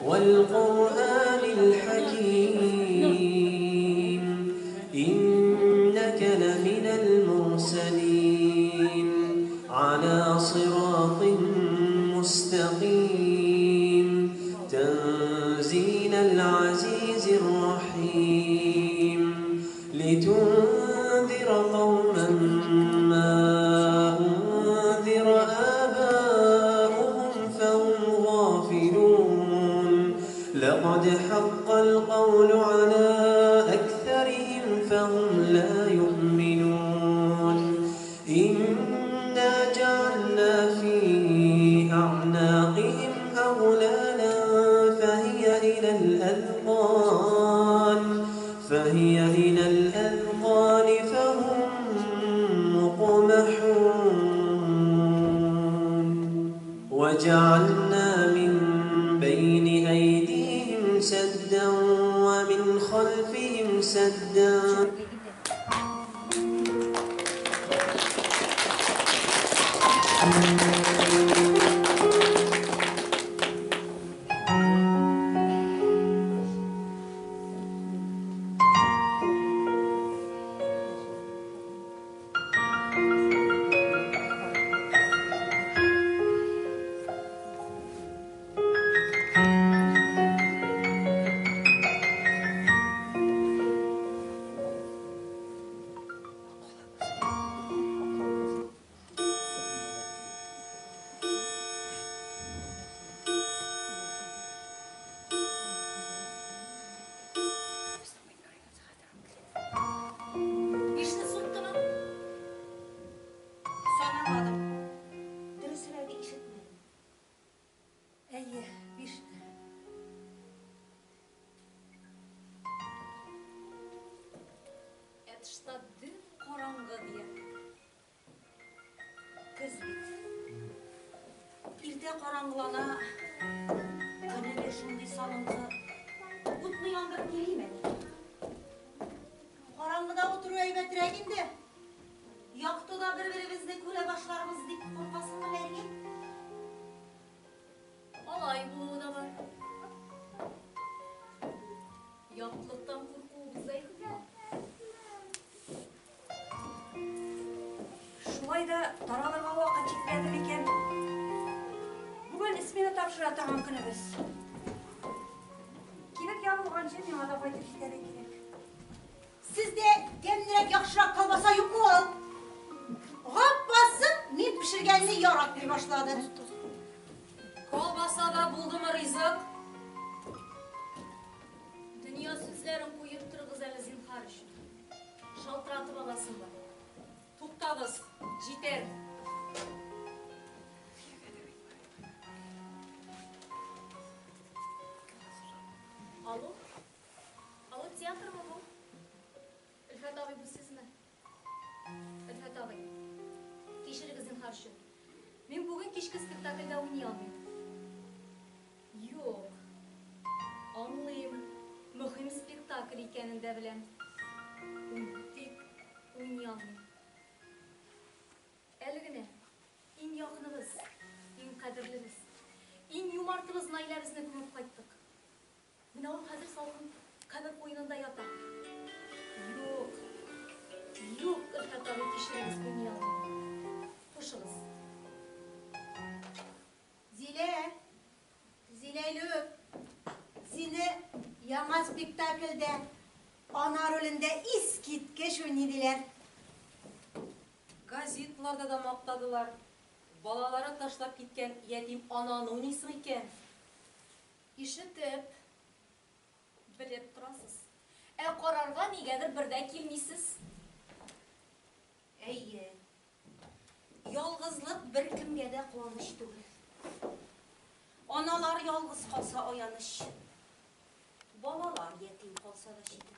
والقرآن الحكيم إنك لمن المرسلين على صراط مستقيم تنزيل العزيز الرحيم لتنذر قوما ما أنذر آباؤهم فهم غافلون لقد حق القول على أكثرهم فهم لا يؤمنون إنا جعلنا في أعناقهم أغلالا فهي إلى الأذقان فهم مقمحون وجعلنا من بين أيديهم سدا ومن خلفهم سدا. Тышта дөм караңгы дия. Көз бит. Иртә караңгылана, көне дә шундый салынкы. Утны яндырып килим әле. Караңгыда утыру әйбәтрәк инде. Яктыда бер-беребезне күрә башларбыз дип куркасыңмы, Мәрьям? Алай булуы да бар. Яктылыктан куркуыбыз да ихтимал. Шулай да таралырга вакыт җитмәде микән? Бүген смена тапшыра торган көнебез. Кибет ябылганчы миңа да кайтып китәргә кирәк. Сездә тәмлерәк, яхшырак колбаса юкмы ул? Габбасым мин пешергәнне яратмый башлады. Колбаса да булдымы ризык? Дөнья сүзләрен куеп торыгыз әле зинһар өчен. Шалтыратып аласым бар. Туктагыз, җитәр. Алло? Алло, театрмы бу? Өлфәт абый, бу сезме? Өлфәт абый, кичерегез зинһар өчен. Мин бүген кичке спектакльдә уйный алмыйм. Юк. Аңлыйм, мөһим спектакль икәнен дә беләм. Тик уйный алмыйм. Әле генә иң якыныбыз, иң кадерлебез, иң юмартыбыз Наиләбезне күмеп кайттык. Менә ул хәзер салкын кабер куенында ята. Юк, юк, Өлфәт абый, кичерегез, уйный алмыйм. Хушыгыз. Зилә, Зиләйлүк, сине яңа спектакльдә ана ролендә искиткеч уйный диләр. Газетларда да мактадылар. Балалары ташлап киткән ятим ананы уйныйсың икән. Ишетеп, белеп торасыз. Ә карарга нигәдер бер дә килмисез. Әйе. Ялгызлык беркемгә дә куаныч түгел. Аналар ялгыз калса аяныч. Балалар ятим калса да читен.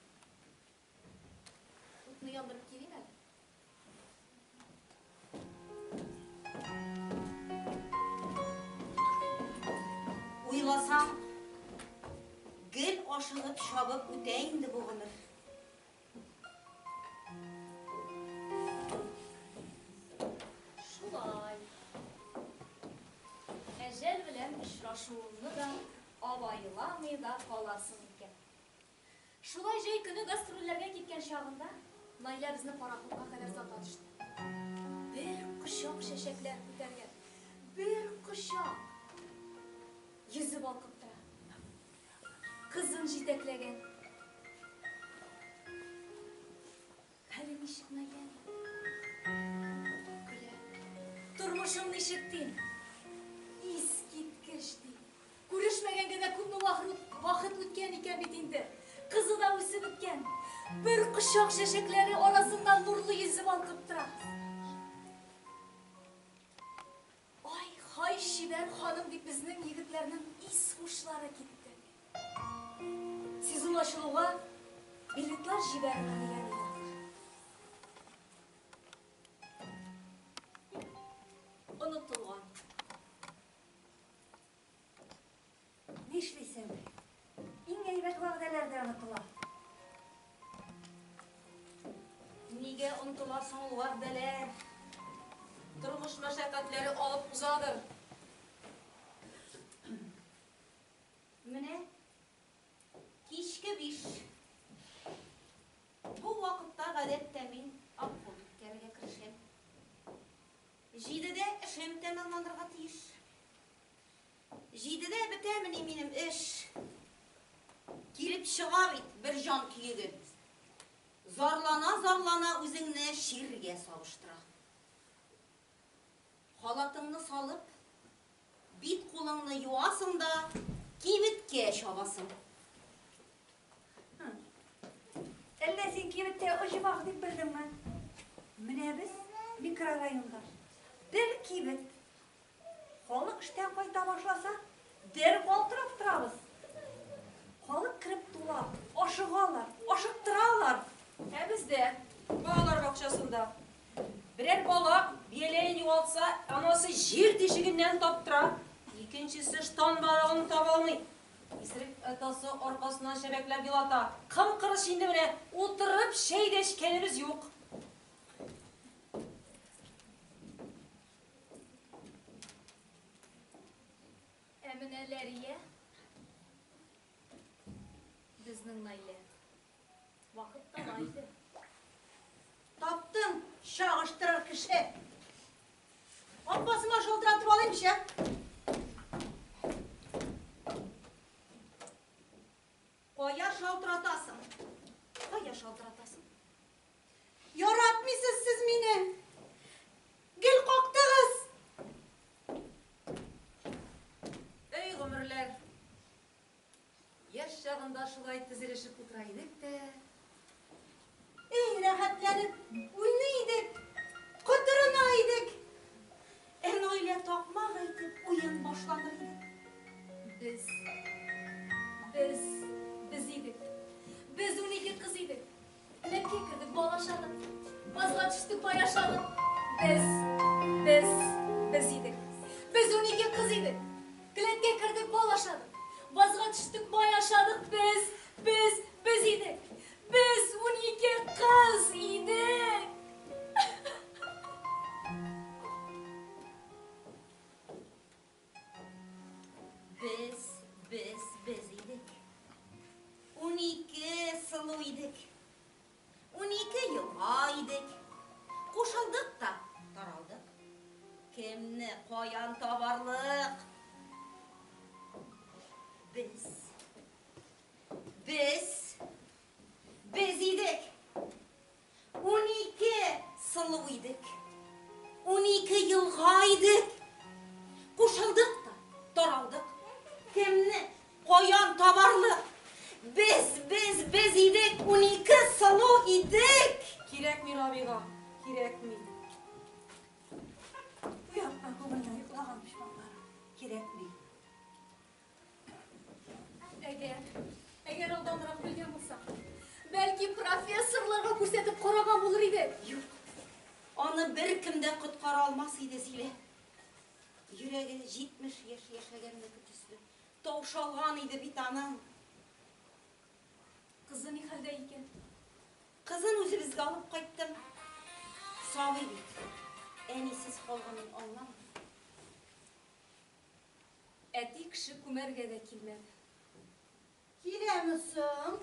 Утны яндырып килим әле. Уйласаң, гел ашыгып чабып үтә инде бу гомер. Шулай. Ә очрашуыңны да абайламый да каласың икән. Шулай җәй көне гастрольләргә киткән чагында Наилә безне пароходка кадәр озата төште. Бер кочак чәчәкләр күтәргән. Бер кочак! Йөзе балкып тора. Кызын җитәкләгән. Хәле ничек, Наилә? Көлә. Тормышың ничек дим? Искиткеч ди. Күрешмәгәнгә дә күпме вакыт үткән икән бит инде. Кызы да үсеп беткән. Бер кочак чәчәкләре арасыннан нурлы йөзе балкып тора. Ай, хай чибәр ханым дип безнең егетләрнең ис-һушлары китте. Сезон ачылуга билетлар җибәрермен дигән иде. Онытылган. Нишлисең? Иң әйбәт вәгъдәләр дә онытыла. Нигә онытыла соң ул вәгъдәләр? Тормыш мәшәкатьләре алып узадыр. Менә кичке 5. Бу вакытта гадәттә мин обход үткәрергә керешәм. 7-дә эшем тәмамланырга тиеш. 7-дә бетәмени минем эш? Килеп чыга бит бер җан көеге. Зарлана-зарлана үзеңне чиргә сабыштыра. Халатыңны салып, бит кулыңны юасың да кибеткә чабасың. Әллә син кибеттә оҗмах дип белдеңме? Менә без микрорайонда. Бер кибет. Халык эштән кайта башласа, дер калтырап торабыз. Халык кереп тула, ашыгалар, ашыктыралар. Ә бездә, балалар бакчасында, берәр бала бияләен югалтса, анасы җир тишегеннән таптыра, икенчесе штан барагын таба алмый. Исерек атасы аркасыннан чәбәкләп елата. Кым-кырыш инде менә, утырып чәй дә эчкәнебез юк. Ә менә Ләрия, безнең Наилә, вакыт таба иде. Таптың чагыштырыр кеше. Апасыма шалтыратып алыймчы. Кая шалтыратасың? Кая шалтыратасың? Яратмыйсыз сез мине. Гел кактыгыз. Эй, гомерләр. Яшь чагында шулай тезелешеп утыра идек тә. Эй, рәхәтләнеп уйный идек, котырына идек. Ә Наилә такмак әйтеп уен башланыр иде. Без, без, без идек. Без 12 кыз идек. Келәткә кердек, бал ашадык. Базга төштек, май ашадык. Без, без, без идек. Без 12 кыз идек. Келәткә кердек, бал ашадык. Базга төштек, май ашадык. Без, без, без идек. Без 12 кыз идек. Без, без, без идек. 12 сылу идек. 12 елга идек. Кушылдык та таралдык. Кемне каян табарлык? Без, без, без идек. 12 сылу идек. 12 елга идек. Кушылдык та таралдык. Кемне каян табарлык? Без, без, без идек. 12 сылу идек. Кирәкми, Рабига, кирәкми. Уятма күңелнең йоклаган почмакларын. Кирәкми. Әгәр, әгәр алданрак белгән булсак, бәлки профессорларга күрсәтеп караган булыр идек. Юк. Аны беркем дә коткара алмас иде, Зилә. Йөрәге 70 яшь яшәгәннеке төсле таушалган иде бит аның. Кызы ни хәлдә икән? Кызын үзебезгә алып кайттым. Сабый бит. Әнисез калганын аңламый. Әти кеше күмәргә дә килмәде. Киләме соң?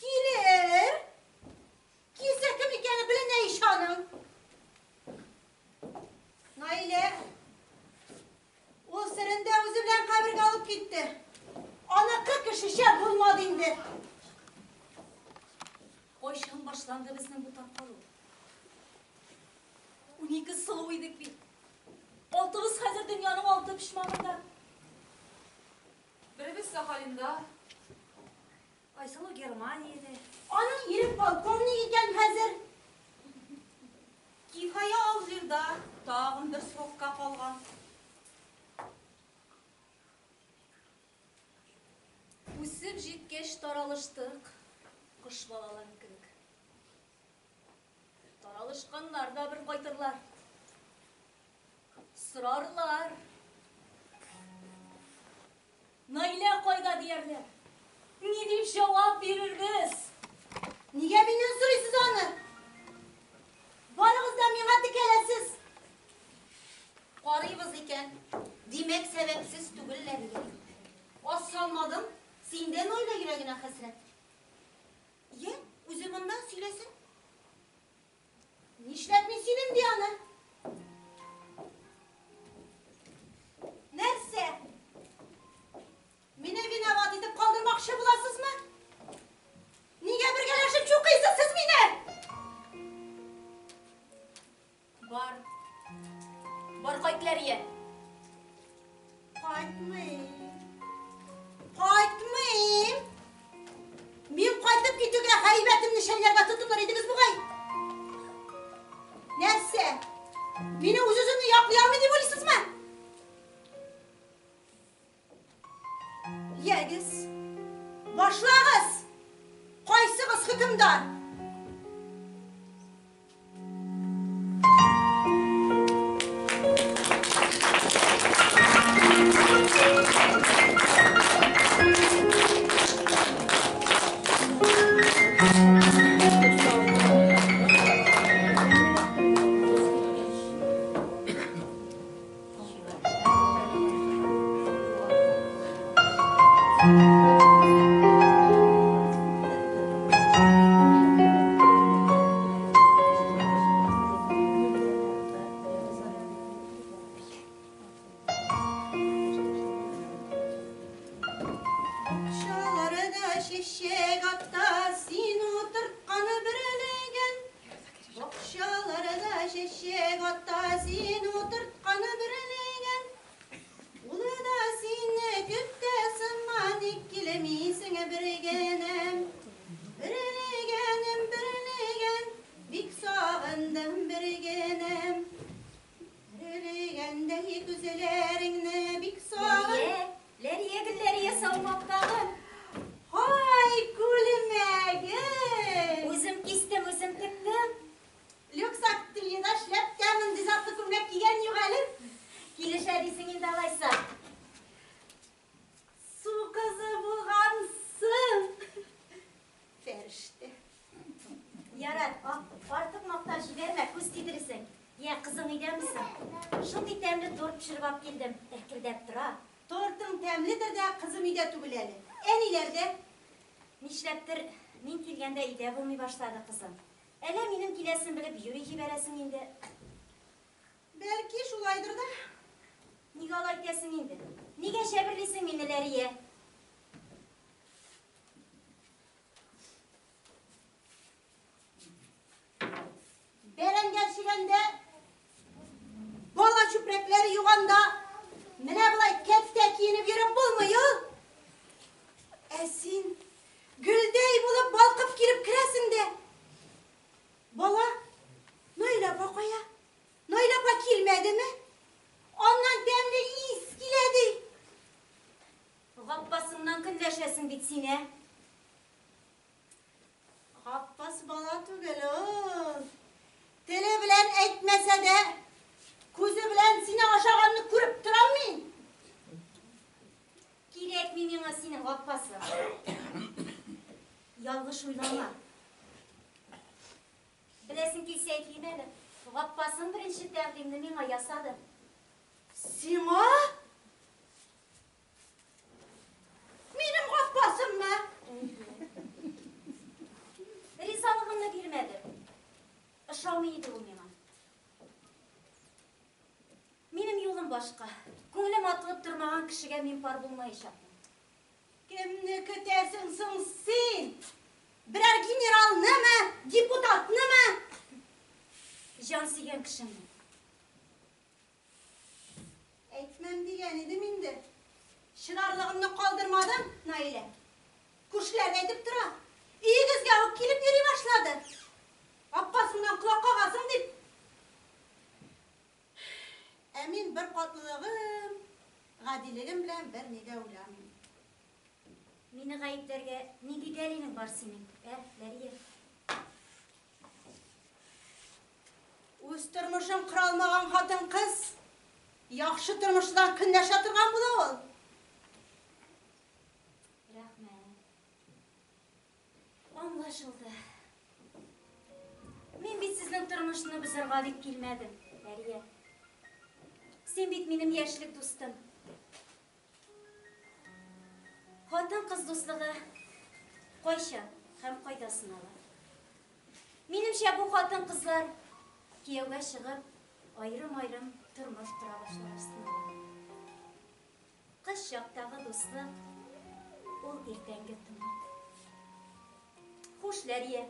Килер! Килсә кем икәне беленә ич аның. Наилә, ул серен дә үзе белән кабергә алып китте. Аныкы кешечә булмады инде. Кайчан башланды безнең бу таркалу? 12 сылу идек бит. Алтыбыз хәзер дөньяның алты почмагында. Беребез Сахалинда. Айсылу Германиядә. Аның ире полковник икән хәзер. Кифая Алжирда тагын бер срокка калган. Үсеп җиткәч таралыштык, кош балалары кебек. Таралышканнар да бер кайтырлар. Сорарлар. Наилә кайда диярләр. Ни дип җавап бирербез? Нигә миннән сорыйсыз аны? Барыгыз да миңа текәләсез. Карыйбыз икән. Димәк, сәбәпсез түгелләр икән. Аз салмадым, синдә Наилә йөрәгенә хәсрәт. Йә, үзе монда сөйләсен. Нишләп мин сөйлим ди аны? Нәрсә? Мине виноват итеп калдырмакчы буласызмы? Нигә бергәләшеп чукыйсыз сез мине? Бар. Бар кайт, Ләрия. Кайтмыйм. Кайтмыйм. Мин кайтып китүгә һәйбәтемне шәйләргә тотыныр идегез бугай. Нәрсә? Мине үз-үземне яклый алмый дип уйлыйсызмы? Ягез, башлагыз! Кайсыгыз хөкемдар? Бакчаларда чәчәк ата, син утырткан берлеген. Бакчаларда чәчәк ата, син утырткан берлеген. Улы да сине көтә сыман, ник килмисең бергәнем. Берлегәнем, берлеген, бик сагындым бергәнем. Берлегәндәй күзләреңне бик сагындым. Ләрия, Гөлләрия, саумы тагын. Һай, күлмәгем! Үзем кистем, үзем тектем. Люкс ательеда эшләп тә мондый затлы күлмәк кигән юк әле. Килешә дисең инде алайса. Су кызы булгансың. Фәрештә. Ярар, артык мактап җибәрмә, күз тидересең. Я, кызың өйдәме соң? Шундый тәмле торт пешереп алып килдем. Эркелдәп тора. Тортың тәмледер дә, кызым өйдә түгел әле. Әниләрдә. Нишләптер, мин килгәндә өйдә булмый башлады кызым. Әллә минем киләсен белеп юри җибәрәсең инде. Бәлки шулайдыр да. Нигә алай итәсең инде? Нигә җәберлисең мине, Ләрия? Бәрәңге әрчегәндә, бала чүпрәкләре юганда, менә болай кәттә киенеп йөреп булмый ул. Ә син гөлдәй булып балкып килеп керәсең дә. Бала, Наилә апа кая? Наилә апа килмәдеме? Аннан тәмле ис килә ди. Гаппасыңнан көнләшәсең бит син, ә? Гаппас бала түгел ул. Теле белән әйтмәсә дә, күзе белән сине ашаганны күреп торам мин. Кирәкми миңа синең Гаппасың. Ялгыш уйлама. Беләсең килсә әйтим әле. Гаппасың беренче тәкъдимне миңа ясады. Сиңа? Ошамый иде ул миңа. Минем юлым башка. Күңелем атылып тормаган кешегә мин пар булмаячакмын. Кемне көтәсең соң син? Берәр генералнымы, депутатнымы? Җан сөйгән кешемне. Әйтмәм дигән идем инде. Чыдарлыгымны калдырмадым, Наилә. Күршеләр дә әйтеп тора. Өегезгә үк килеп йөри башлады. Апкасыннан колак кагасың дип. Ә мин беркатлылыгым, гадилегем белән берни дә уйламыйм. Мине гаепләргә нинди дәлилең бар синең, ә, Ләрия? Үз тормышын кора алмаган хатын-кыз яхшы тормыштан көнләшә торган була ул. Рәхмәт. Аңлашылды. Мин бит сезнең тормышны бозарга дип килмәдем, Ләрия. Син бит минем яшьлек дустым. Хатын-кыз дуслыгы кайчан һәм кайда сынала? Минемчә, бу хатын-кызлар кияүгә чыгып, аерым-аерым тормыш тора башлагач сынала. Кыз чактагы дуслык ул иртәнге томан. Хуш, Ләрия.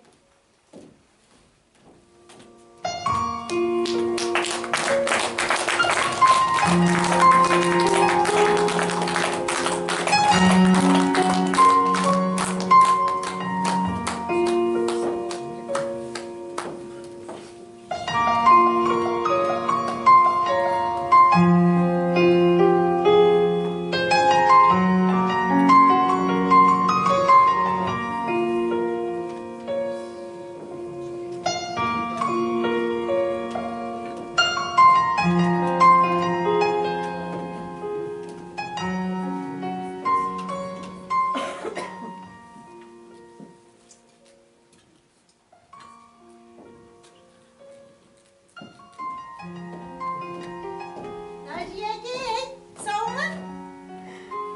Наҗиякәй, саумы?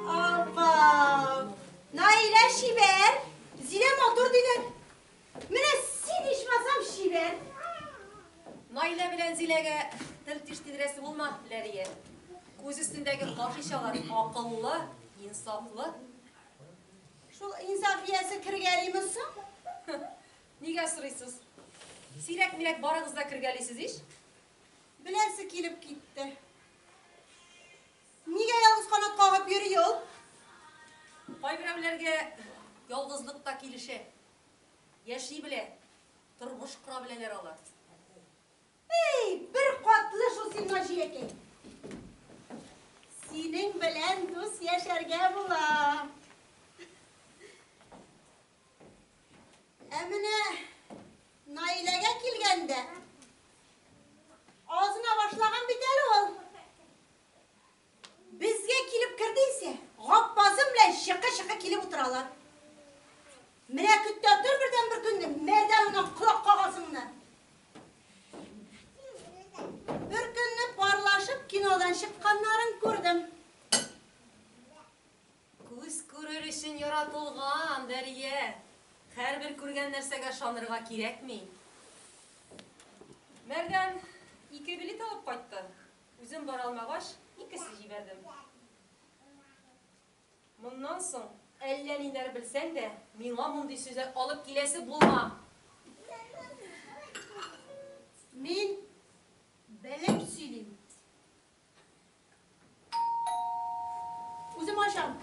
Апа, Наилә чибәр, Зилә матур диләр. Менә син ичмасам чибәр. Наилә белән Зиләгә тел теш тидерәсе булма, Ләрия. Күз өстендәге каш ич алар, акыллы, инсафлы. Шул инсаф иясе кергәлиме соң? Нигә сорыйсыз? Сирәк-мирәк барыгыз да кергәлисез ич. Беләсе килеп китте. Нигә ялгыз канат кагып йөри ул? Кайберәүләргә ялгызлык та килешә. Яши белә, тормыш кора беләләр алар. Эй, бер катлы шул син, Наҗиякәй. Синең белән дус яшәргә була. Ә менә Наиләгә килгәндә, азына башлаган бит әле ул. Безгә килеп керде исә, Гаппазым белән чыкы-чыкы килеп утыралар. Менә көт тә тор бердән бер көнне, Мәрдән колак кагасыңны. Бер көнне парлашып кинодан чыкканнарын күрдем. Күз күрер өчен яратылган, Дәрия. Һәрбер күргән нәрсәгә ышанырга кирәкми. Мәрдән ике билет алып кайтты. Үзем бара алмагач, икесе җибәрдем. Моннан соң әллә ниләр белсәң дә, миңа мондый сүзләр алып киләсе булма. Мин белеп сөйлим. Үзем ачам.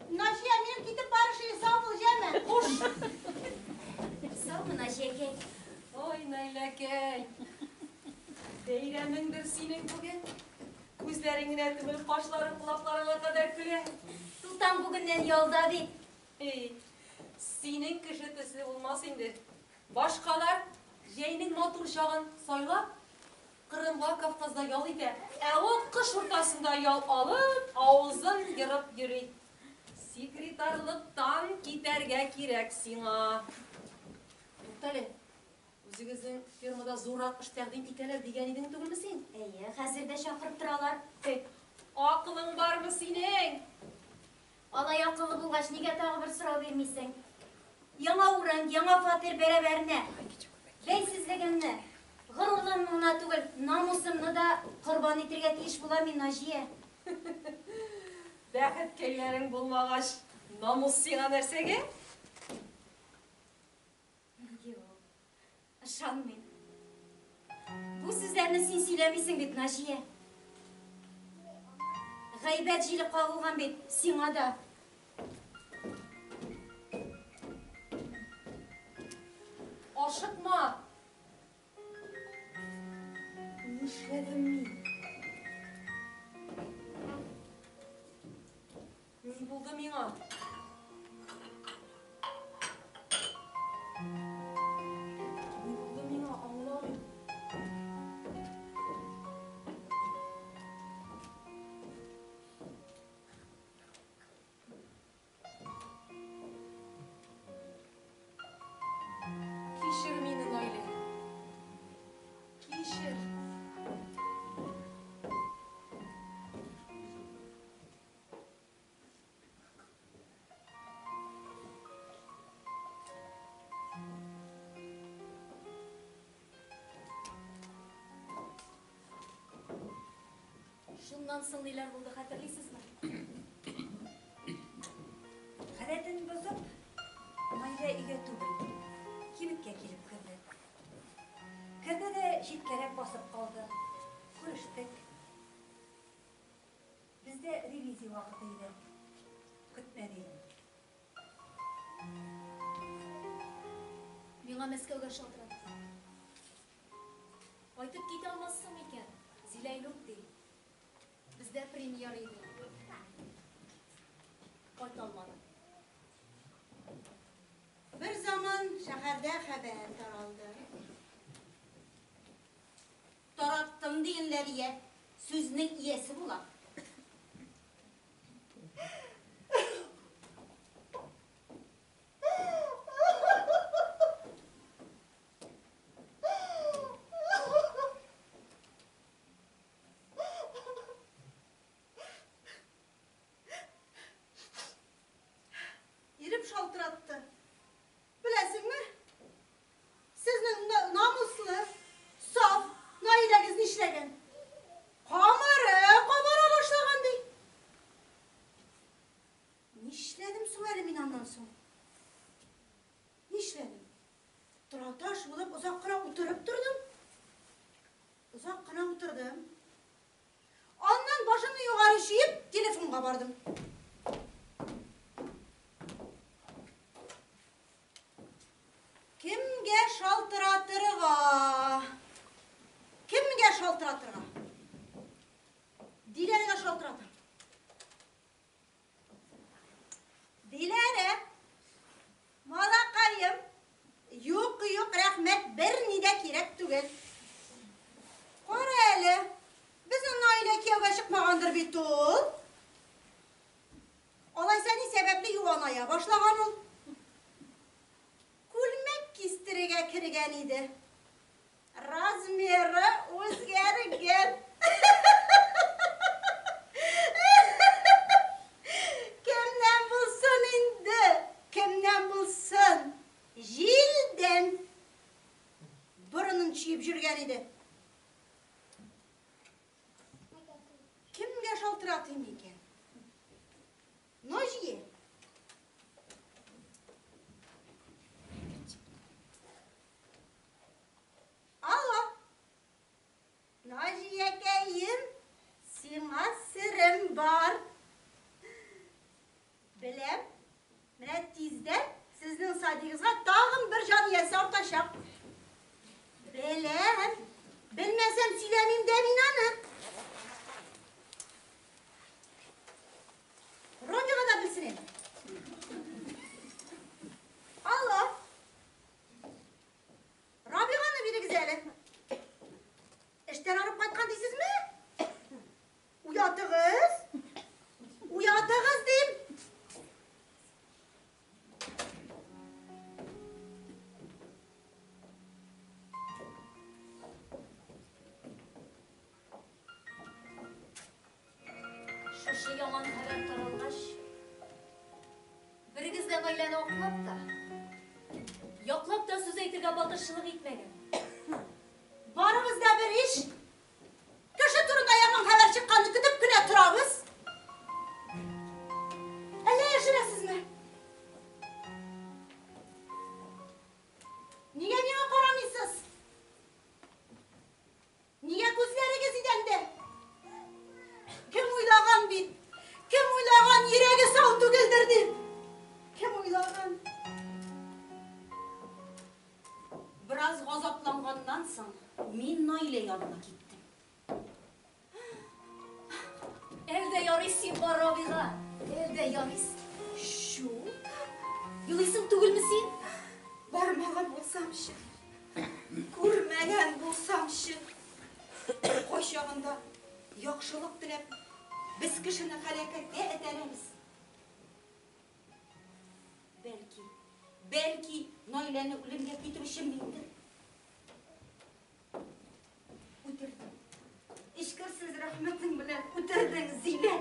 Наҗия, минем китеп барышы, сау бул, җәме. Хуш. Саумы, Наҗиякәй? Ой, Наиләкәй. Бәйрәмеңдер синең бүген. Күзләрең генә түгел, кашларың колакларыңа кадәр көлә. Тутам бүгеннән ялда бит. Эй, синең кеше төсле булмас инде. Башкалар җәйнең матур чагын сайлап, Кырымга, Кавказда ял итә. Ә ул кыш уртасында ял алып, авызын ерып йөри. Секретарлыктан китәргә кирәк сиңа. Туктале, үзегезнең фирмада зуррак эш тәкъдим итәләр дигән идең түгелме син? Әйе, хәзер дә чакырып торалар. Эй, акылың бармы синең? Алай акыллы булгач, нигә тагы бер сорау бирмисең? Яңа урын, яңа фатир бәрабәренә бәйсезлегемне, горурлыгымны гына түгел, намусымны да корбан итәргә тиеш булам мин, Наҗия. Бәхеткәйләрең булмагач, намус сиңа нәрсәгә? Юк, ышанмыйм. Бу сүзләрне син сөйләмисең бит, Наҗия. Гайбәт җиле кагылган бит сиңа да. Ашыкма! Нишләдем мин? Ни булды миңа? Ни булды миңа? Аңламыйм. Кичер мине, Наилә. Кичер. Шуннан соң ниләр булды, хәтерлисезме? Гадәтен бозып, Наилә өйгә түгел, кибеткә килеп керде. Керде дә читкәрәк басып калды. Күрештек. Бездә ревизия вакыты иде. Көтмәде инде. Миңа Мәскәүгә шалтыратты. Кайтып китә алмассың микән, Зиләйлүк, ди. Бездә премьера иде. Кайта алмадым. Бер заман шәһәрдә хәбәр таралды. Тараттым дигәннәр ия, сүзнең иясе була. Ирем шалтыратты. Беләсеңме? Сезнең намуслы, саф Наиләгез нишләгән? Камыры кабара башлаган ди. Нишләдем соң әле мин аннан соң? Нишләдем? Тораташ булып озак кына утырып тордым. Озак кына утырдым. Аннан башымны югары чөеп, телефонга бардым. Кемгә шалтыратырга? Кемгә шалтыратырга? Диләргә шалтыратам. Диләрә, малакаем, юк, юк, рәхмәт, берни дә кирәк түгел. Кара әле, безнең Наилә кияүгә чыкмагандыр бит ул. Алайса ни сәбәпле юаная башлаган ул? Күлмәк кистерергә кергән иде. Размеры үзгәргән. Кемнән булсын инде? Кемнән булсын? Җилдән. Борынын чөеп йөргән иде. Кемгә шалтыратыйм икән? Наҗия. Алло. Наҗиякәем, сиңа серем бар. Беләм, менә тиздән сезнең садигызга тагын бер җан иясе артачак. Беләм, белмәсәм сөйләмим дә мин аны. Родига да белсен инде. Алло. Рабиганы бирегез әле. Эштән арып кайткан дисезме? Уятыгыз. Уятыгыз дим. Шушы яман хәбәр таралгач, берегез дә Наиләне аклап та, дә батырчылык итмәгән. Барыбыз да бер иш. Кеше турында яман хәбәр чыкканны көтеп кенә торабыз. Әллә яшерәсезме? Нигә миңа карамыйсыз? Нигә күзләрегез идәндә? Кем уйлаган бит? Кем уйлаган йөрәге сау түгелдер дип? Кем уйлаган? Бераз газапланганнан соң мин Наилә янына киттем. Әлдә ярый син бар, Рабига. Әлдә ярый. Шу. Елыйсың түгелме син? Бармаган булсамчы, күрмәгән булсамчы. Кайчагында яхшылык теләп, без кешене һәлакәткә этәрәбез. Бәлки, бәлки Наиләне үлемгә китерүче миндер. Үтердең. Эчкерсез рәхмәтең белән үтердең, Зилә.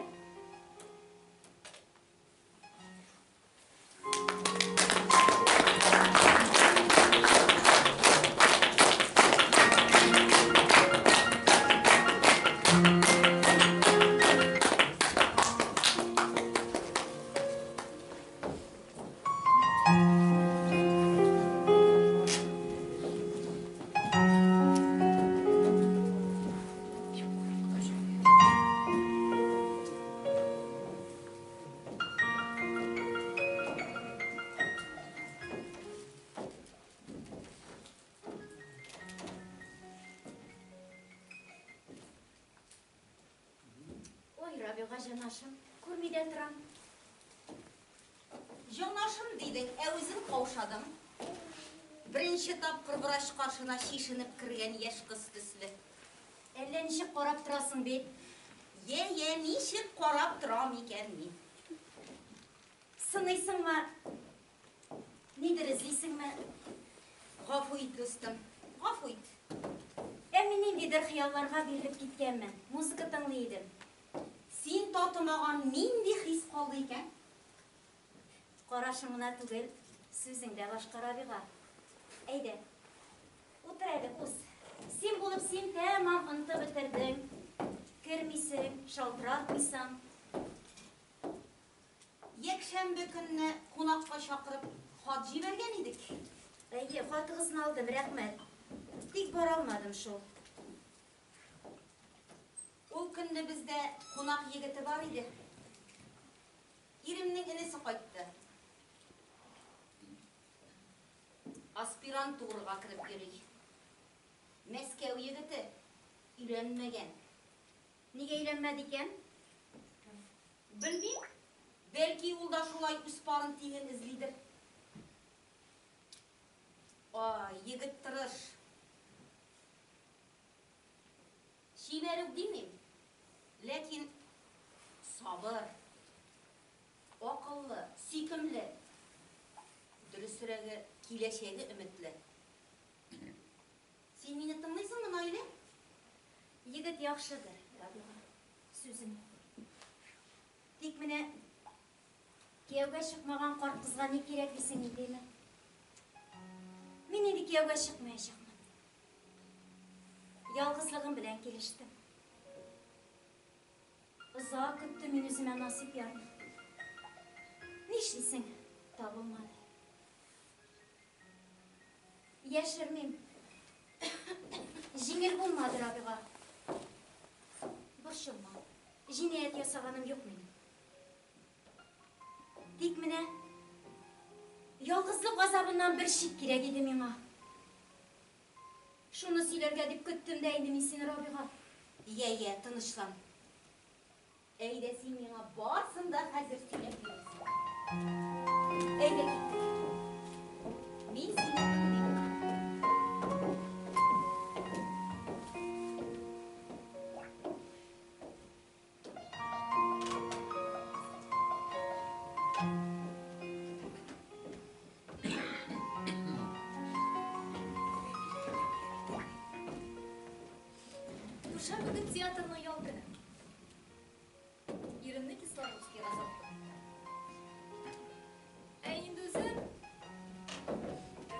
Ой, Рабига җанашым, күрми дә торам. Җанашым дидең, ә үзең каушадың. Беренче тапкыр врач каршына чишенеп кергән яшь кыз төсле. Әллә ничек карап торасың бит. Йә, йә, ничек карап торам икән мин? Сыныйсыңмы? Нидер эзлисеңме? Гафу ит, дустым, гафу ит. Ә мин ниндидер хыялларга бирелеп киткәнмен. Музыка тыңлый идем. Син татымаган нинди хис калды икән? Карашың гына түгел, сүзең дә башка, Рабига. Әйдә, утыр әле, уз. Син булып син тәмам онытып бетердең. Кермисең, шалтыратмыйсың. Якшәмбе көнне кунакка чакырып хат җибәргән идек. Әйе, хатыгызны алдым, рәхмәт. Тик бара алмадым шул. Ул көнне бездә кунак егете бар иде. Иремнең энесе кайтты. Аспирантурага кереп йөри. Мәскәү егете, өйләнмәгән. Нигә өйләнмәде икән? Белмим, бәлки ул да шулай үз парын тиңен эзлидер. Ай, егет тырыш. Чибәр үк димим, ләкин сабыр, акыллы, сөйкемле, дөресрәге, киләчәге өметле. Син мине тыңлыйсыңмы, Наилә? Егет яхшыдыр, Рабига. Сүзем юк. Тик менә кияүгә чыкмаган карт кызга ни кирәк дисең индеме? Мин инде кияүгә чыкмаячакмын. Ялгызлыгым белән килештем. Озак көттем мин үземә насыйп ярны. Нишлисең, табылмады. Яшермим. Җиңел булмады, Рабига. Борчылма. Җинаять ясаганым юк минем. Тик менә ялгызлык газабыннан бер чик кирәк иде миңа. Шуны сөйләргә дип көттем дә инде мин сине, Рабига. Йә, йә, тынычлан. Әйдә, син миңа барсын да хәзер сөйләп бирерсең. Әйдә, киттек. Мин сине тыңлыйм. Дүшәмбе көн театрның ял көне. Иремне Кисловодскига озаттым. Ә инде үзем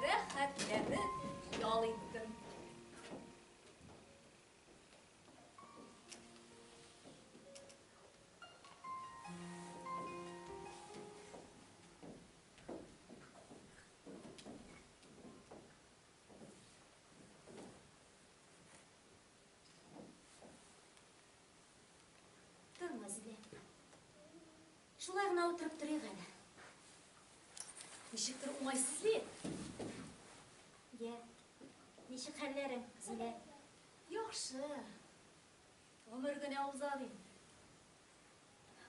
рәхәтләнеп Ял иттем. Торма, Зилә. Шулай гына утырып торыйк әле. Ничектер уңайсыз ли? Йә, ничек хәлләрең, Зилә? Яхшы. Гомер генә уза дим.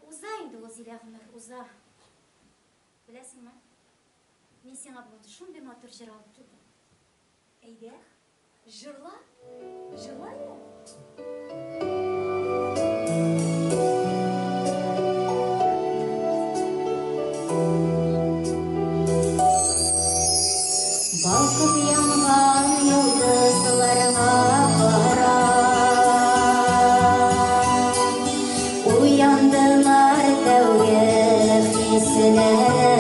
Уза инде ул, Зилә, гомер, уза. Беләсеңме? Мин сиңа бүген шундый матур җыр алып килдем. Әйдә, җырла. Җырла әле. Балкып янган йолдызларга карап, Уяндылар тәүге хисләрем.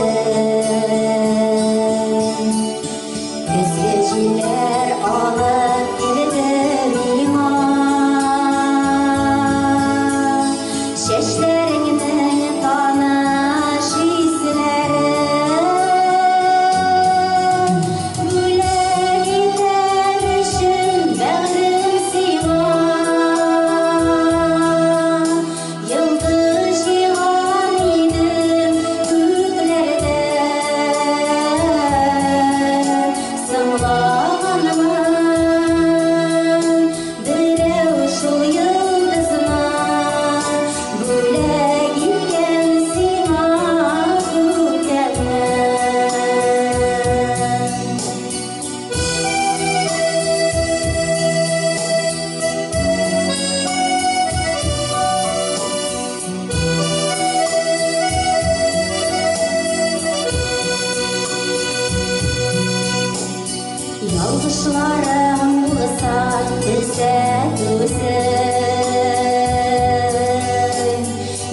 Көзге җилләр алып килде миңа Чәчләреңнең таныш исләрен. Бүләк итәр өчен бәгърем сиңа Йолдыз җыйган идем күкләрдән. Соңлаганмын берәү шул йолдызны бүләк иткән сиңа күктән. Ялгышларым булса төзәт үзең.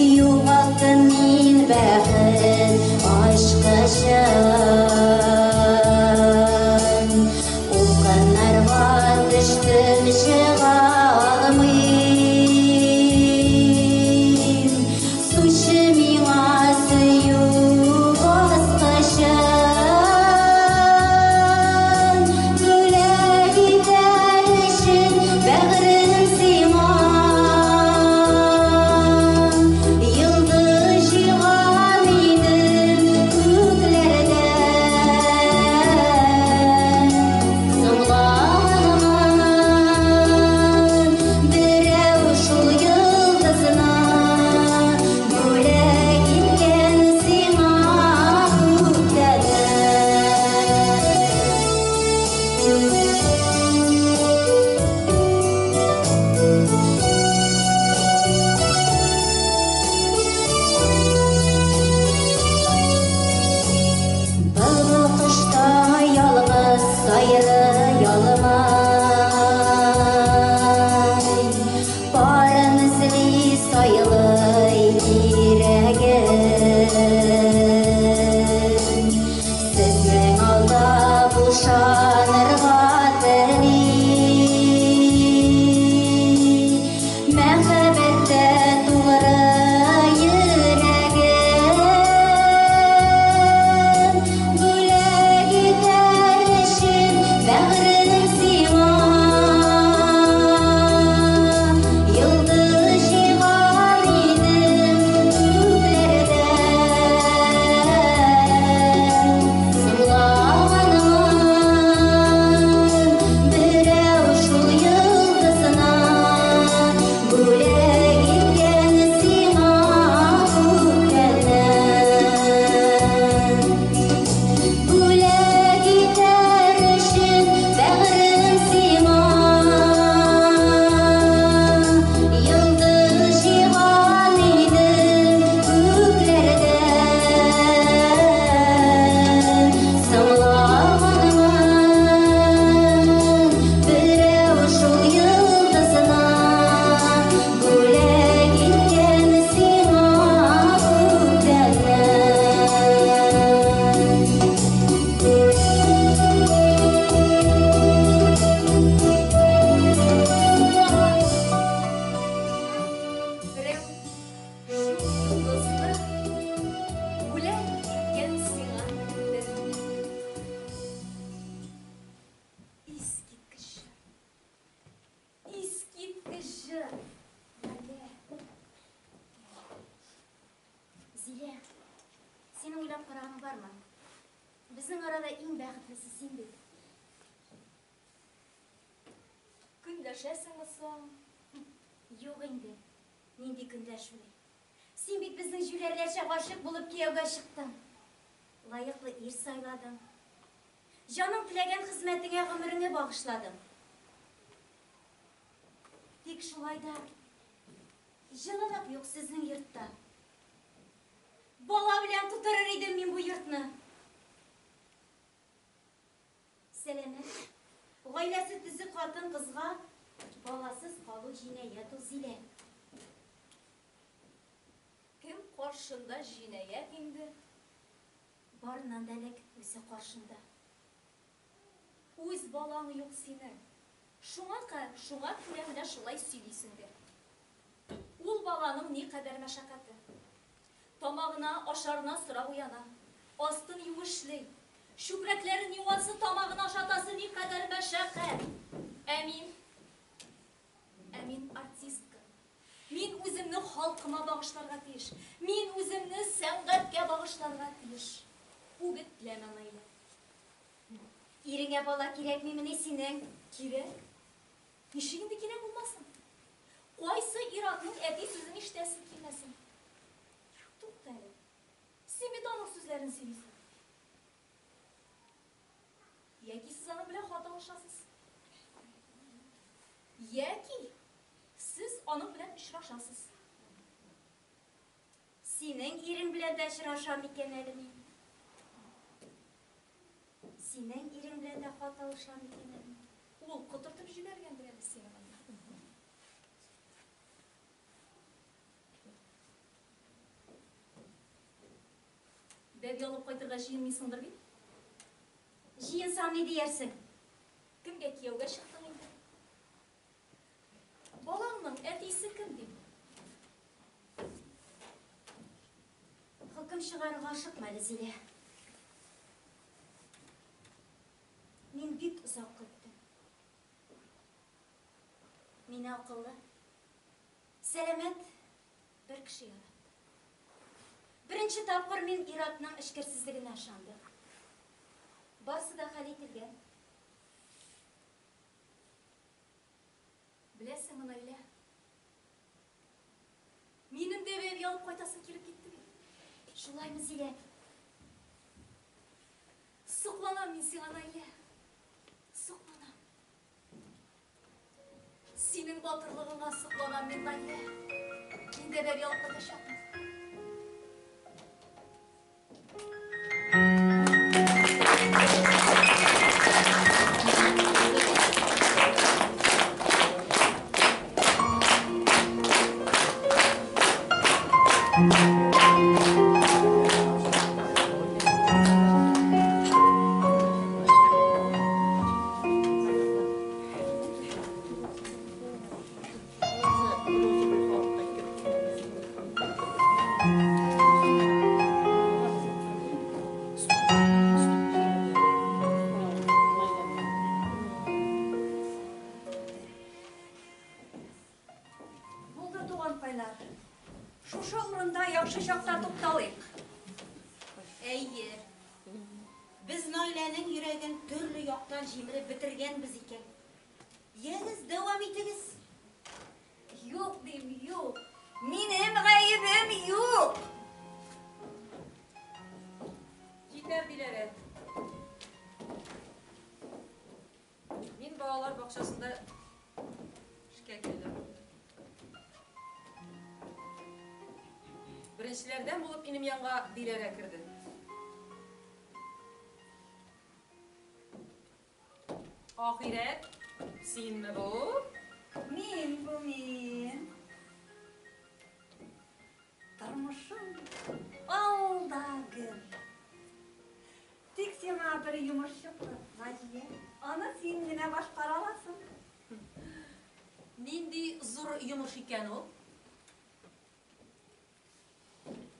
Югалттым мин бәхет ачкычын. Упкыннарга төштем, чыга алмыйм. Сучы миңа сөю баскычын. Бүләк итәр өчен бәгърем сиңа әнисе син бит. Көнләшәсеңме соң? Юк инде. Нинди көнләшү? Син бит безнең җүләрләрчә гашыйк булып кияүгә чыктың. Лаеклы ир сайладың. Җаның теләгән хезмәтеңә гомереңне багышладың. Тик шулай да җылылык юк сезнең йортта. Бала белән тутырыр идем мин бу йортны. Сәламәт. Гаиләсе төзек хатын-кызга баласыз калу җинаять ул, Зилә. Кем каршында җинаять инде? Барыннан да элек үзе каршында. Үз балаң юк синең. Шуңа шуңа күрә менә шулай сөйлисең дә. Ул баланың никадәр мәшәкате. Тамагына, ашарына сорап уяна. Астын юешли. Чүпрәкләрен юасы, тамагына ашатасы никадәр мәшәкать. Ә мин? Ә мин артистка. Мин үземне халкыма багышларга тиеш. Мин үземне сәнгатькә багышларга тиеш. Үгетләмә, Наилә. Иреңә бала кирәкмимени синең? Кирәк. Ничек инде кирәк булмасын? Кайсы ир-атның әти сүзен ишетәсе килмәсен? Тукта әле. Син бит аның сүзләрен сөйлисең. Яки сез аның белән хат алышасыз. Яки сез аның белән очрашасыз. Синең ирең белән дә очрашам икән әле мин. Синең ирең белән дә хат алышам икән әле мин. Ул котыртып җибәргәндер әле сине монда. Бәби алып кайтырга җыенмыйсыңдыр бит? Җыенсам ни диярсең? Кемгә кияүгә чыктың инде? Балаңның әтисе кем дим? Хөкем чыгарырга ашыкма әле, Зилә. Мин бик озак көттем. Мине акыллы, сәламәт бер кеше яратты. Беренче тапкыр мин ир-атның эчкерсезлегенә ышандым. Барсы да хәл ителгән. Беләсеңме, Наилә? Минем дә бәби алып кайтасым килеп китте бит. Шулаймы, Зилә? Сокланам мин сиңа, Наилә. Сокланам. Синең батырлыгыңа сокланам мин, Наилә. Мин дә бәби алып кайтачакмын. Булды, туганкайлар. Шушы урында яхшы чакта тукталыйк. Әйе. Без Наиләнең йөрәген төрле яктан җимереп бетергәнбез икән. Ягез, дәвам итегез. Юк дим, юк. Минем гаебем юк. Җитәр, Диләрә. Мин балалар бакчасында эшкә килдем. Беренчеләрдән булып минем янга Диләрә керде. Ахирәт, синме бу? Мин бу мин. Тормышым ал да гөл. Тик сиңа бер йомыш чыкты, Наҗия. Аны син генә башкара аласың. Нинди зур йомыш икән ул?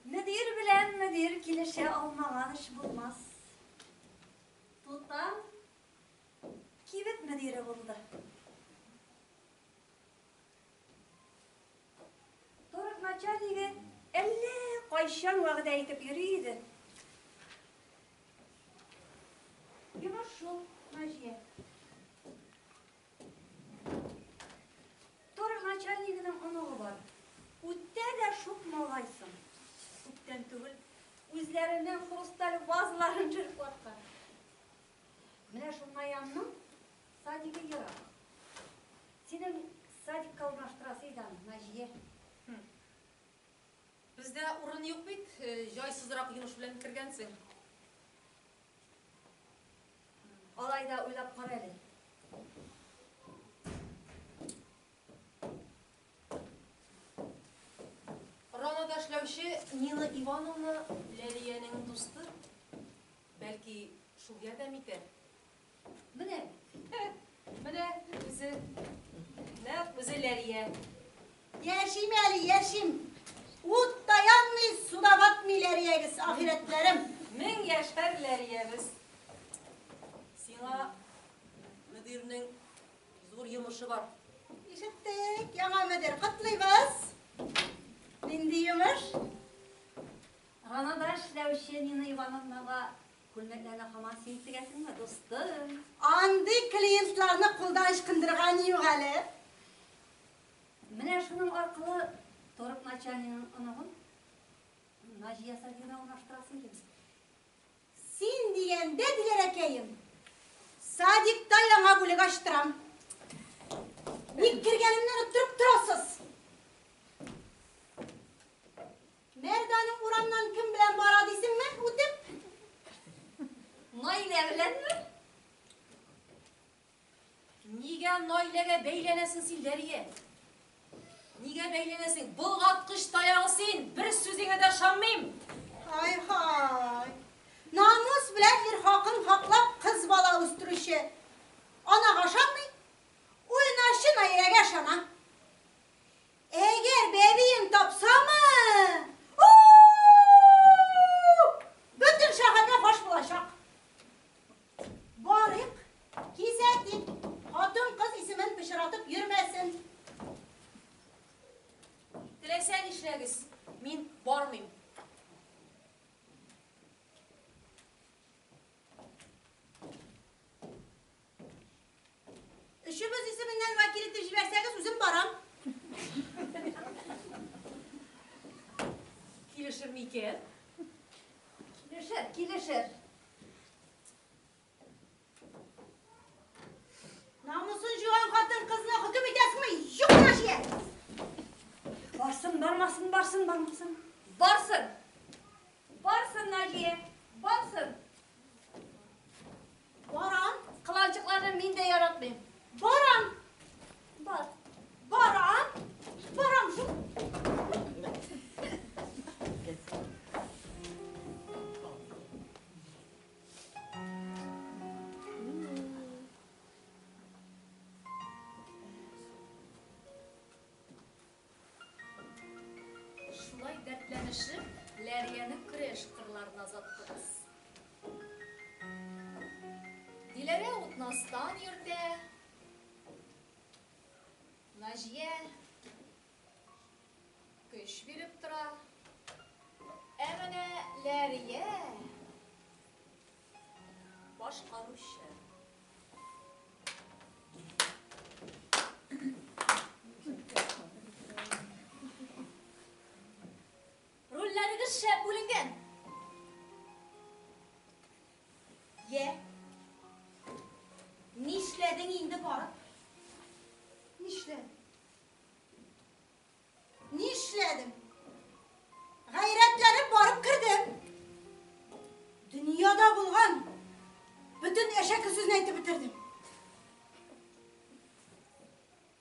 Мөдир белән мөдир килешә алмаган эш булмас. Тутам кибет мөдире булды. Торг начальнигы әллә кайчан вәгъдә итеп йөри иде. Йомыш шул, Наҗия. Торг начальнигының оныгы бар. Үтә дә шук малай соң. Күптән түгел үзләренең хрусталь вазаларын төшереп ваткан. Менә шул Наянның садигы ерак. Синең садикка урнаштырасы иде аны, Наҗия. Бездә урын юк бит, җайсызрак йомыш белән кергәнсең. Алай да уйлап кара әле. Ранада эшләүче Нина Ивановна Ләлиянең дусты. Бәлки, шул ярдәм итәр. Менә. Менә үзе. Нәкъ үзе Ләлия. Яшим әле, яшим. Ут та янмый, су да батмый Ләриягез, ахирәтләрем. Мең яшәр Ләриябез. Сиңа мөдирнең зур йомышы бар. Ишеттек, яңа мөдир, котлыйбыз. Нинди йомыш? Ранада эшләүче Нина Ивановнага күлмәкләрне һаман син тегәсеңме, дустым? Андый клиентларны кулдан ычкындырган юк әле. Менә шуның аркылы торг начальнигының оныгын Наҗия садигына урнаштырасы идем. Син дигәндә, Диләрәкәем, садикта яңа бүлек ачтырам. Ник кергәнемне оныттырып торасыз? Мәрданың урамнан кем белән бара дисеңме, үтеп? Наилә беләнме? Нигә Наиләгә бәйләнәсең син, Ләрия? Нигә бәйләнәсең? Болгаткыч таягы син, бер сүзеңә дә ышанмыйм. Ай-һай. Намус белән ир хакын хаклап кыз бала үстерүче анага ышанмый, уйнашчы Наиләгә ышана. Әгәр бәбиен тапсамы, у-у-у! Бөтен шәһәргә фаш булачак. Барыйк, кисәтик, хатын-кыз исемен пычратып йөрмәсен. Теләсә нишләгез, мин бармыйм. Өчебез исеменнән вәкил итеп җибәрсәгез, үзем барам. Килешер микән? Килешер, килешер. Намусын җуган хатын-кызны хөкем итәсеңме? Юк, Наҗия! Барсын, бармасын, барсын, бармасын. Барсын! Барсын, Наҗия, барсын! Барам. Кыланчыкларны мин дә яратмыйм. Барам. Бар. Барам. Барам шул. Шулай дәртләнешеп, Ләрияне көрәш кырларына озаттыгыз. Диләрә утнастан йөртә. Наҗия көч биреп тора. Ә менә Ләрия башкаручы. Рольләрегез шәп бүленгән. Йә. Нишләдең инде барып? Нишләдем? Нишләдем? Гайрәтләнеп барып кердем. Дөньяда булган бөтен әшәке сүзне әйтеп бетердем.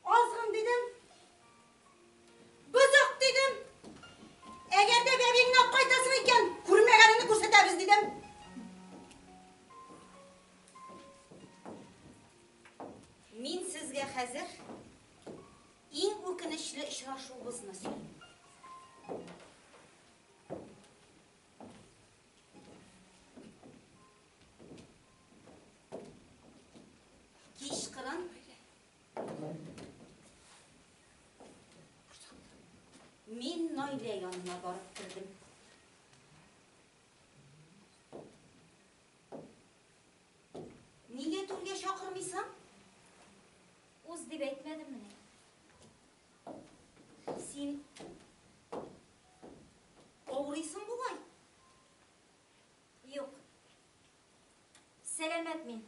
Азгын дидем. Бозык дидем. Әгәр дә бәбиеңне алып кайтасың икән, күрмәгәнеңне күрсәтәбез дидем. Мин сезгә хәзер иң үкенечле очрашуыбызны сөйлим. Кичкырын мин Наилә янына барып кердем. Ни Әйтмәдеммени? Син авырыйсың бугай. Юк. Сәламәт мин.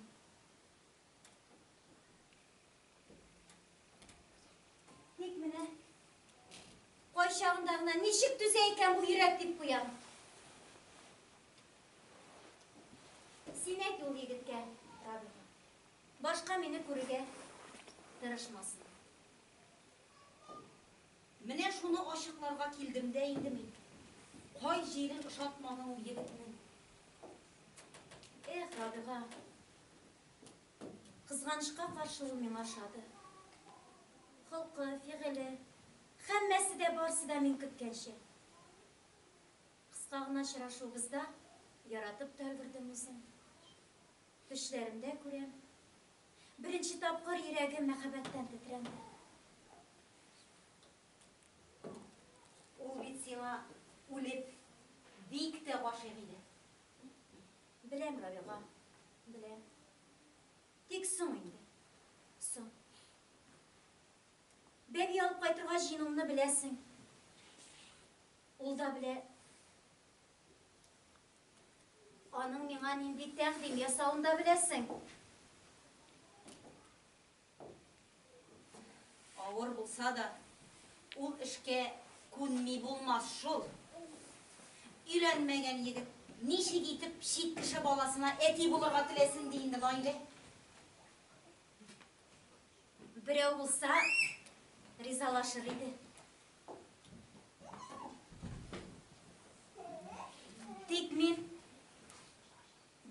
Тик менә кайчагында гына ничек түзә икән бу йөрәк дип куям. Син әйт ул егеткә, Рабига. Башка мине күрергә тырышмасын. Менә шуны ачыкларга килдем дә инде мин. Кай җирен ошатмадың ул егетнең? Эх, Рабига. Кызганычка каршы ул миңа ошады. Холкы, фигыле, һәммәсе дә барсы да мин көткәнчә. Кыска гына очрашуыбызда яратып та өлгердем үзен. Төшләремдә күрәм. Беренче тапкыр йөрәгем мәхәббәттән тетрәнде. Ул бит сиңа үлеп бик тә гашыйк иде. Беләм, Рабига, беләм. Тик соң инде. Соң. Бәби алып кайтырга җыенуымны беләсең. Ул да белә. Аның миңа нинди тәкъдим ясавын да беләсең. Авыр булса да, ул эшкә күнми булмас шул. Өйләнмәгән егет ничек итеп чит кеше баласына әти булырга теләсен ди инде, Наилә? Берәү булса, ризалашыр иде. Тик мин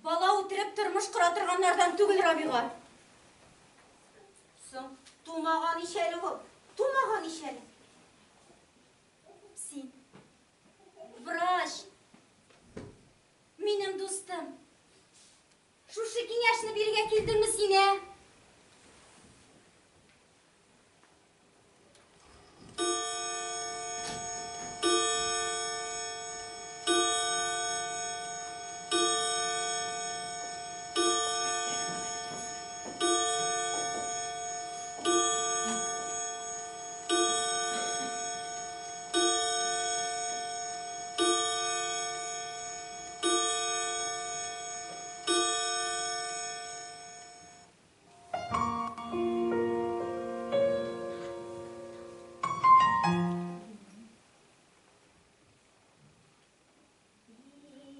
бала үтереп тормыш кора торганнардан түгел, Рабига. Соң, тумаган ич әле ул, тумаган ич әле. Син, врач, минем дустым. Шушы киңәшне бирергә килдеңме син, ә?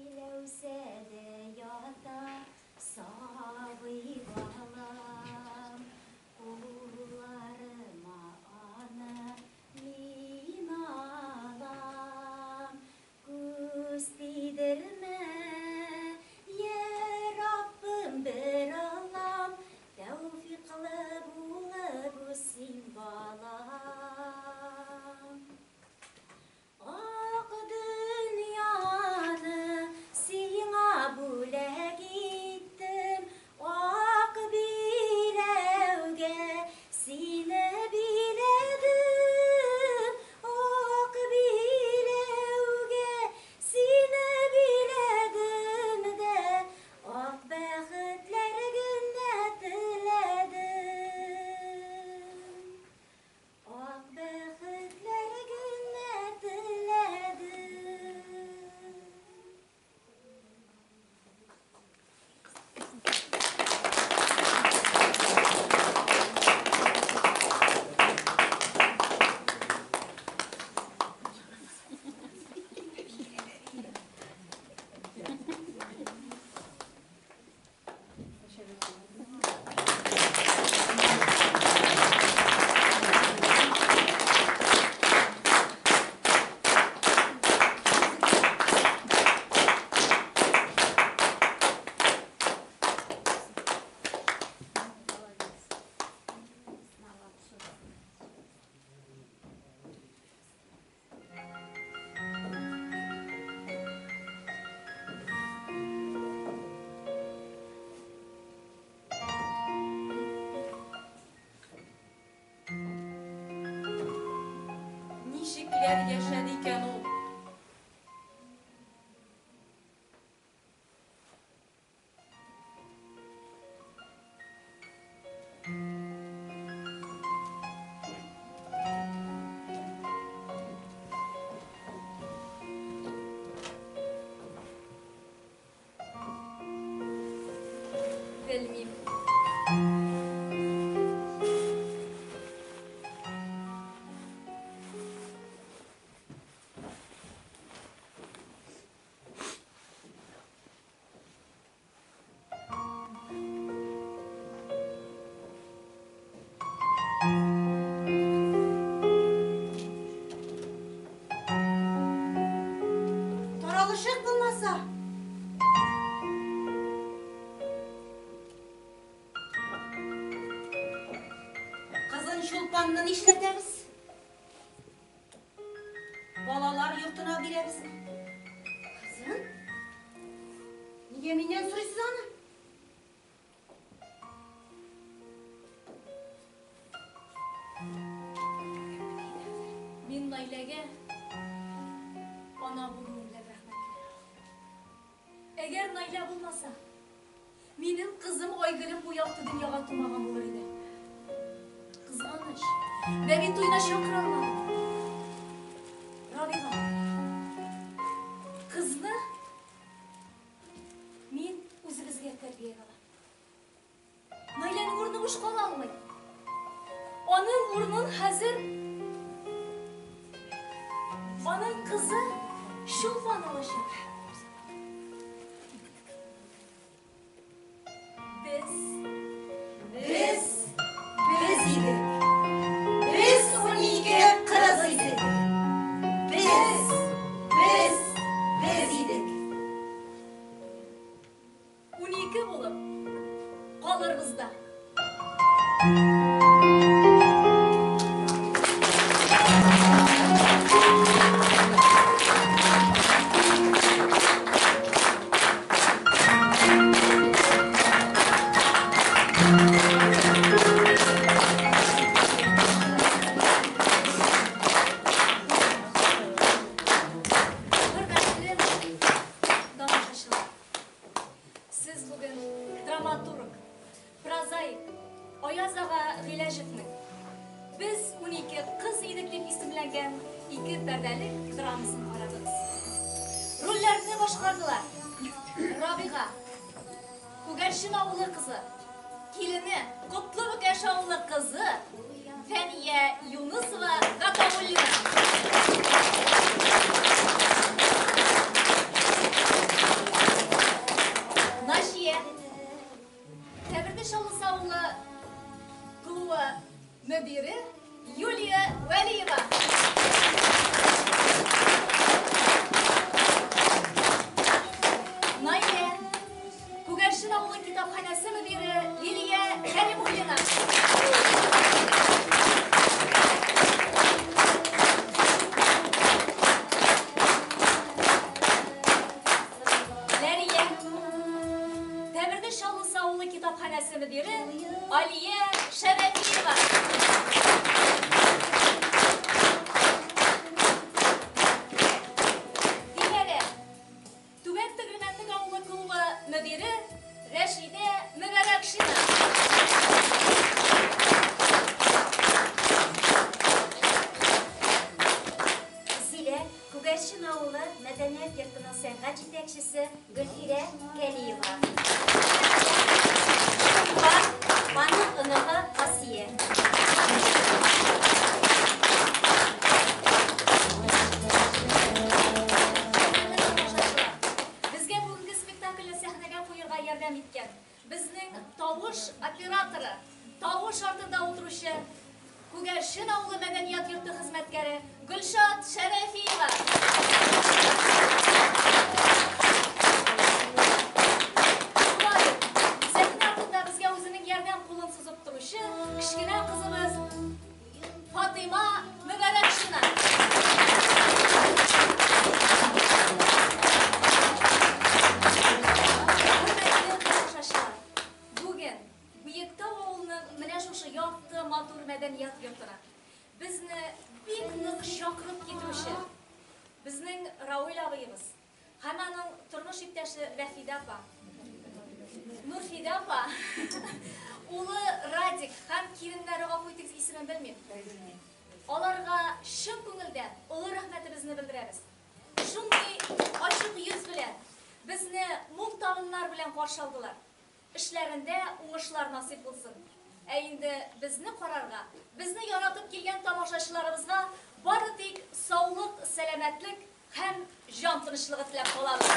Биләүсәдә ята сабый балам, кулларыма аны мин алам. Күз тидермә, йә Раббым, бер Аллам, тәүфиклы булып үссин балам. Ак дөньяны сиңа бүләк иттем, ак биләүгә сине биләдем, ак биләүгә сине биләдем дә, ак бәхетләр генә теләдем. Ак бәхетләр генә теләдем. Ничекләр яшәде икән ул? Чулпанны нишләтәбез? Балалар йортына бирәбезме? Кызым, нигә миннән сорыйсыз аны? Мин Наиләгә ана булуым белән рәхмәтле. Әгәр Наилә булмаса, минем кызым Айгөлем бу якты дөньяга тумаган булыр иде. Кызганыч, бәби туена чакыра алмадым. Рабига, кызны мин үзебезгә тәрбиягә алам. Наиләнең урыны буш кала алмый. Аның урынын хәзер аның кызы Чулпан алачак. Без Без, без идек. Без 12 кыз идек. Без, без, без идек. 12 булып калырбыз да. Хөрмәтле тамашачылар, сез бүген драматург, прозаик Аяз ага Гыйләҗевнең Без 12 кыз идек дип исемләнгән ике пәрдәлек драмасын карадыгыз. Рольләрне башкардылар. Рабига, Күгәрчен авылы кызы, килене Котлы Бөкәш авылы кызы Фәния Юнысова Гатауллина. Наҗия, Тәберде Чаллысы авылы клубы мөдире Юлия Вәлиева. Наилә, Күгәрчен авылы китапханәсе мөдире Лилия Кәримуллина. Ләрия, Тәберде Чаллысы авылы китапханәсе мөдире Алия Шәрәфиева. Диләрә, Түбән Тегермәнлек авылы клубы мөдире Рәшидә Мөбәрәкшина. Зилә, Күгәрчен авылы мәдәният йортының сәнгать җитәкчесе Гөлфирә Кәлиева. Чулпан, аның оныгы Асия. Хөрмәтле тамашачылар, безгә бүгенге спектакльне сәхнәгә куярга ярдәм иткән безнең тавыш операторы, тавыш артында утыручы Күгәрчен авылы мәдәният йорты хезмәткәре Гөлшат Шәрәфиева. Шулай ук сәхнә артында безгә үзенең ярдәм кулын сузып торучы кечкенә кызыбыз Фатыйма Мөбәрәкшина. Хөрмәтле тамашачылар, бүген Биектау авылының менә шушы якты матур мәдәният йортына безне бик нык чакырып китерүче безнең Рауил абыебыз һәм аның тормыш иптәше Рәфидә апа, Нурфидә апа, улы Радик һәм киленнәре, гафу итегез, исемен белмим. Аларга чын күңелдән олы рәхмәтебезне белдерәбез. Шундый ачык йөз белән безне мул табыннар белән каршы алдылар. Эшләрендә уңышлар насыйп булсын. Ә инде безне карарга, безне яратып килгән тамашачыларыбызга бары тик саулык, сәламәтлек һәм җан тынычлыгы теләп калабыз.